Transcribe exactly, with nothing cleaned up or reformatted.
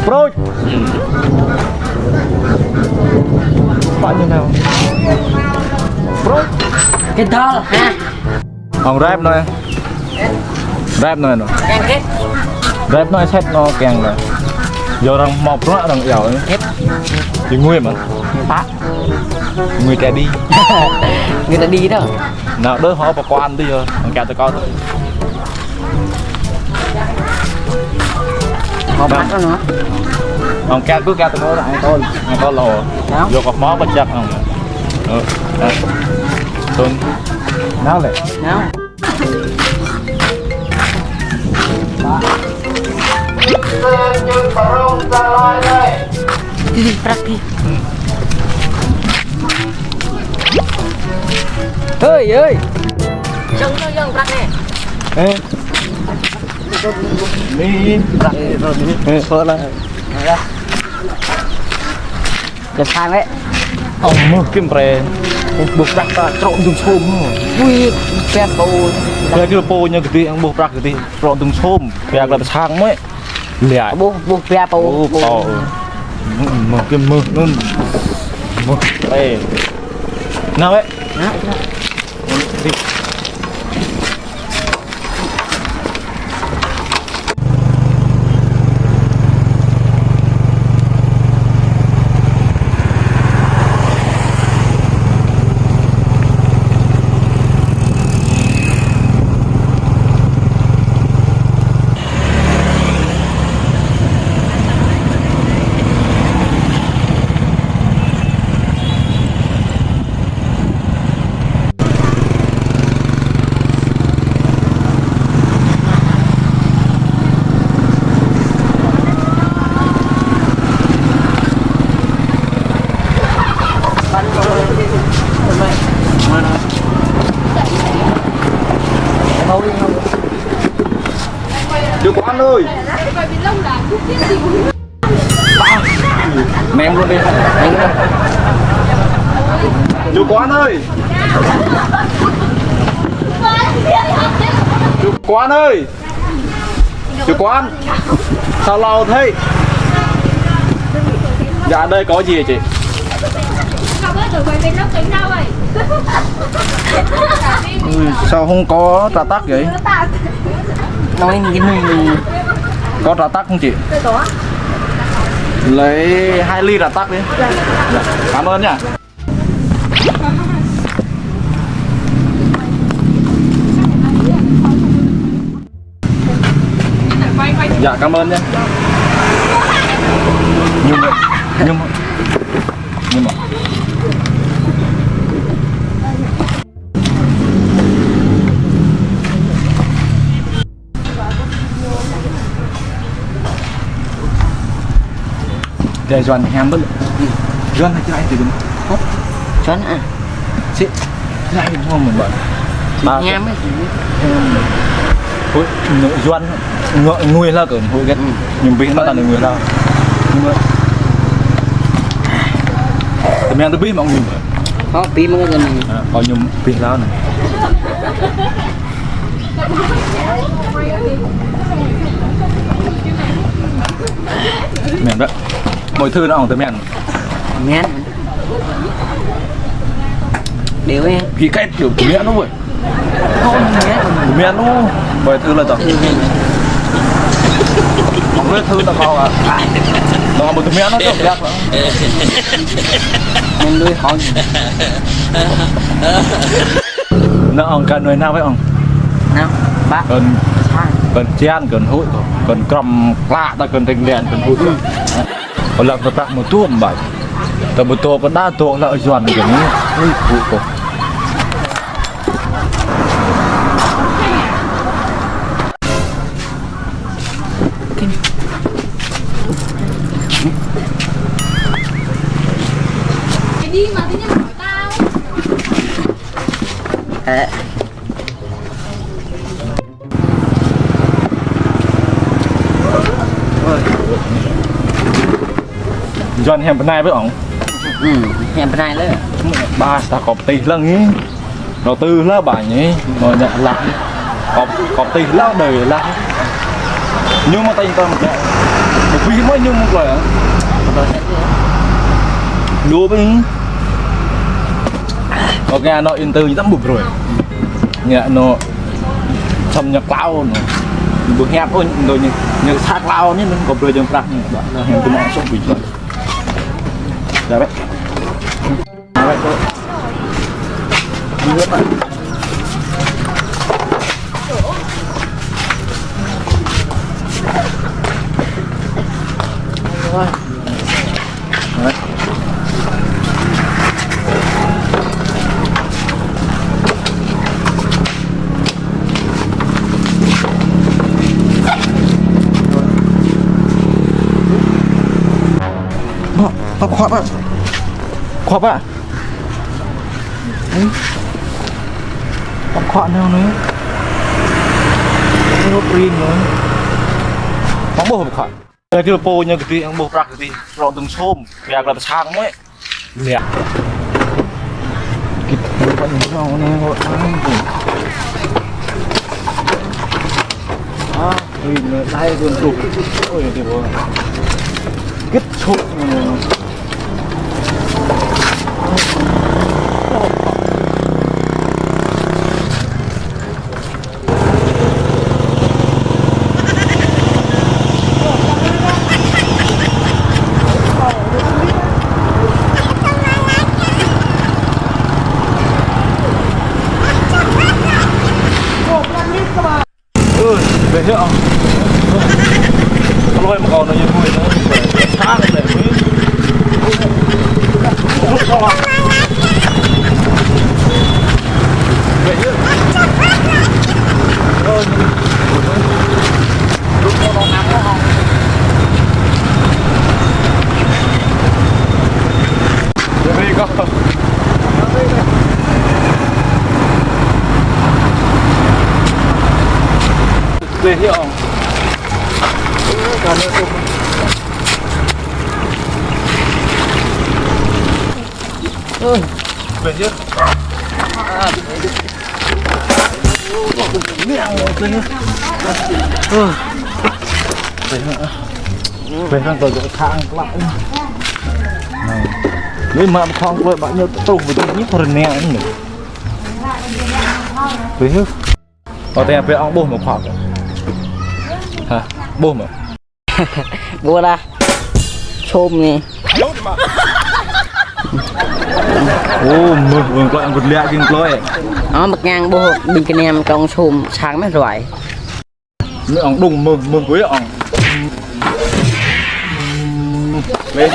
Brôi. Pă ñu nao. Brôi. Cái đó hả? Ong rep noi. Rep noi no. Rep noi set no kiăng noi. Yua arăng mâo bruă arăng iâu. Či ngui mơ̆n. Pă. Ngui tơ đi. Ngui tơ đi đó. Nao đơ hŏ pơkuan tui yơh. Ong kiăng tơ kâo tơ. Hŏ prăk anŭn. Ong kiăng kơ kiăng tơ kâo, ai tol, ai tol lô. Nao. Yua kơ hmâo pơčăk ong. Ơ, ơ. Tun. Nao lĕ. Nao. Đi, đi, prăk đi. Hơi, hơi. Dơ̆ng, dơ̆ng, dơ̆ng, prăk anai. Ê. Anai, prăk anai, prăk anai. Ê, thôi lah. Kơ sang lĕ. Ong mơ̆ kim pre. Ƀuh prăk ta trŏ dŭng sôm. Ui, pet pô. Pet kơ pô ñu gơdih, ong ƀuh prăk gơdih trŏ dŭng sôm. Pet kơ sang mơ̆. Lihat. Ƀuh, ƀuh pet pô. Ơ, pô. Mơ̆ kim mơ̆ nun. Mơ̆. Ê. Nao ƀĕ. Nao, nao. Chủ quán ơi. Mem luôn đi. Mem luôn. Chủ quán ơi. Chủ quán ơi. Chủ quán. Sao lâu thế? Dạ, đây có gì hả chị? Ui, sao không có trà tắc vậy? Nói cái này. Có trà tắc không chị? Lấy hai ly trà tắc đi. Dạ, cảm ơn nha. Dạ, cảm ơn nhé. Nhưng mà, nhưng mà, nhưng mà. Dai Yuan hiam ƀơ̆. Yuan hă, čơrai tui ƀơ̆. Hă? Yuan hă? Sĭ. Čơrai hmâo mơ̆n ƀơ̆. Hiam hă? Hiam. Hui, Yuan ngui hla kơ hui gĕt. Ñu ƀing mă ta ngui hla. Tơmĕn tơ ƀing mă ngui ƀơ̆. Hă, ƀing mă ngui. Hă, ñu ƀing hla anai. Mĕn ƀơ̆. Mọi thứ nó ong tơmĕn. Mĕn. Điều ấy. Ghi cách kiểu tơmĕn nó ơi. Không, mĕn. Tơmĕn nó. Mọi thứ là tao. Mọi thứ tao bảo à. Nó một tơmĕn nó kiểu khác lắm. Mĕn đuôi hòn. Nao ong kơ nuai nao wơ̆t ong. Nao, ƀă. Kơn, kơn čian, kơn huĭ, kơn krăm klă, ta kơn ring len, kơn huĭ. Ơ lăng ta prăk mơ̆ tuôm ƀă. Ta ƀu tŏ kơ đa tŏ lă Yuan kơ anai. Huĭ, huĭ kơ. Đi mà tự nhiên hỏi tao. Ê. Yuan hiam bơnai ƀơ̆ ong. Ư, hiam bơnai lĕ. Ƀă ta kŏp tih lăng hĭ. Đầu tư lă ƀă anai. Mơ̆ ñu lă. Kŏp, kŏp tih lă đơi lă. Ñu mă tơ̆ng tơ̆ng. Ih, mơ̆ ñu mơ̆ng klơi hă? Lu pơ ñu. Ôkê, anŏ interview ñu tăm ƀu brơi. Ñu anŏ tăm ñu klao anŭn. Ƀu hiăp ôh, ñu, ñu sa klao anŭn, ñu kơ brơi jơ̆ng prăk ñu. Ƀă, ñu tơmă sŏk ƀu jơ̆ng. Dah bĕ. Bă, bă, khua bă. Khua bă. Ih. Ƀơ̆ng khua nao anai. Anai hŏ prin anai. Ƀơ̆ng ƀuh ƀơ̆ng khua. Ơ, tui pô ñu kơdih, ƀơ̆ng ƀuh prăk kơdih. Rŏ dơ̆ng sôm. Biă kơ lăp sang mơ̆. Biă. Kit ƀơ̆ng khua anai hŏ. Ah. Ui, anai đai tuan truh. Ôi, anai ƀuh. Gĭt suk. Ơ, bĕ hiă ôh. Klơi mă kâo anai ñu ƀuh anai. Sang lĕ, ƀuh. Rŭt kâo. Bĕ hiă. Ơ, rŭt kâo anŭn hăng kâo. Bĕ kâo. Bĕ hiă ôh. Ơ, bĕ hiă. Ơ, bĕ hiă. Bĕ hiă, kâo dŏ khăng klă. Anai mă khŏng klơi ƀă ñu truh ƀơi ñu pơrơnĕ anai. Bĕ hiă. Ơ, tơña bĕ ŏng ƀuh mơ̆ khua. Hă? Ƀuh mơ̆? Ƀuh dah. Sôm anai. Ơ, mơ̆, ƀơ̆ng klơi, ƀơ̆ng klơi, ƀơ̆ng klơi. Ơ, mơ̆ ngang ƀuh, ƀing kơnăm kông sôm, sang mơ̆ ruai. Mơ̆ ŏng đŭng, mơ̆, mơ̆ ƀuh ŏng. Mơ̆.